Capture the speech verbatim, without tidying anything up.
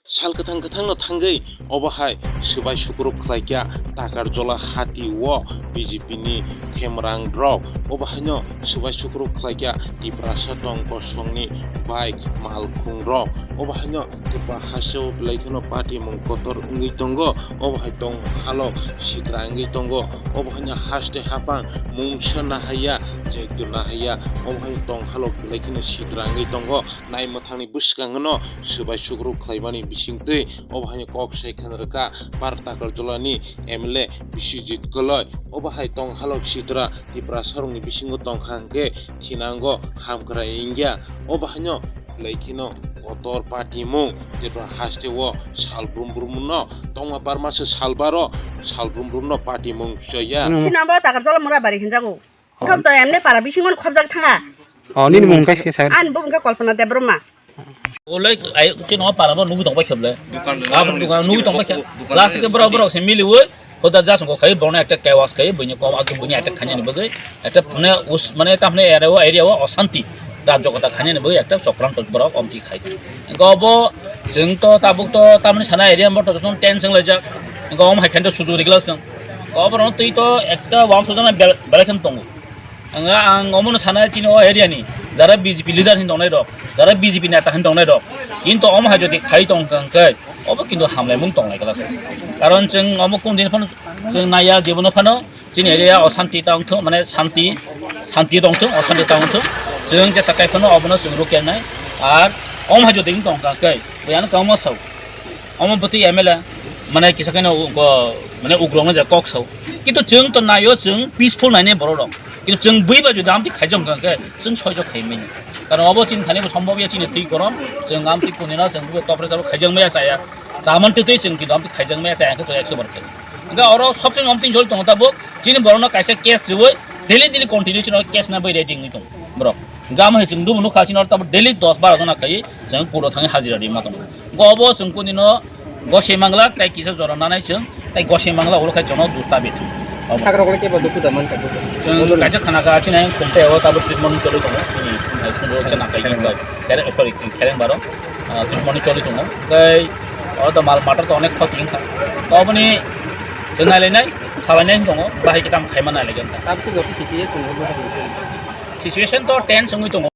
Sal kwthang kwthangno thangwi obo hai swbai sukruk khlaikha Takarjola hati o B J P ni themrang rok. Obo haino swbai sukruk khlaikha Tiprasa tong kosongni bike malkhung rok. Obo haino Tripura haste o belai kheno party mung kotor wngwi tongo. Obo hai tong halok sitra wngwi tongo. Obo haino haste hapang mungsa nahaiya, jekto nahaiya. Obo hai tong halok belai kheno sitra wngwi tongo. Nai mwthangni bwskango no swbai sukruk khlaimani bisingtwi obo haino kok sai khna rwkha Par Takarjolani M L A Biswajit Koloi. Obo hai tong halok sitra Tiprasa rokni bisingo tongkha hwnkhe thinango hamkrai wngya. Obo haino belai kheno kotor party mung Tripura haste o sal brum brum no tongma barma se sal baro sal brum brum no party mung choya. Sinambo Takarjola Murabari hinjago. Khobto emne para bisingo khobjak thanga. Oh, nini mung khe sa. Ani bo wngkha Kalpana Debbarma. Olai ai chini o para bo nugui tong bai kheble. Dukan, dukan nugui tong bai khe. Dukan last ke borok, borok se mili oi. Hoda jas ko khai borok ekta kewas khai bini kom atu bini ekta khanya ni bagwi. Ekta mane us mane ta mane area o, area o osanti. Da jogota khanya ni bagwi ekta chokran to borok omti khai. Go bo jeng to tabuk to tamni sana area mo to ton ten jeng lajak. Go om hai khan to suju rigla seng. Go borok twi to ekta wang sojana bel-, belai khan tongo. Ang, ang omono sana chini o area ni jara B J P leader hin tongnai rok, jara B J P neta hin tongnai rok. Kintu omo hai jodi khai tong kang khe, obo kintu hamlaimung tongnai kala. Karon chwng omo kun din phano chwng naiya jibono phano chini area o santi tong thung, mane santi, santi tong thung, o santi tong thung. Chwng jesa kai phano obono chwng rukya nai. Ar omo hai jodi tong kang khe, buyano kamo sao. Omo bwtwi M L A mane kisa khe no go mane ugrok no je kok sao. Kintu chwng to naio chwng peaceful naine borok rok. Kintu chwng bui ba jodi amtwi khaijak wngkha khe chwng soijak khai manya. Karon obo chini thani bo sombhob ya chini twi korom chwng amtwi kuni no chwng bui topre topre khaijak maya chaya. Chaman twi twi chwng kintu amtwi khaijak maya chaya khe to ekso bar khai. Hingke oro sobse amtwi jol tongo tabuk chini borok no kaisa case riui daily daily continue chini case na bai ready wngwi tongo borok. Gam hai chwng dubu nukha chini oro tabuk daily dos baro jona khai chwng kuro thangwi hajira rima tongo. Go obo chwng kuni no gosei mangla tei kisa jora nanai chwng tei gosei mangla ulo khai jono dusta bithi. Obo. Sakra kole kebo dukhu da man ka dukhu. Chwng kaisa khana kha chini ang khumte o tabuk treatment choli tongo. Chini khumte o chana kai khe. Kere, sorry, khereng baro. Ah, treatment choli tongo. Tei o to mal matter to onek khoti wngkha. To oboni chwng nai lai nai, salai nai tongo. Bahai kitam khai ma nai lai khe. Tabuk to joto sisi ye chwng bo. Situation to tense wngwi tongo.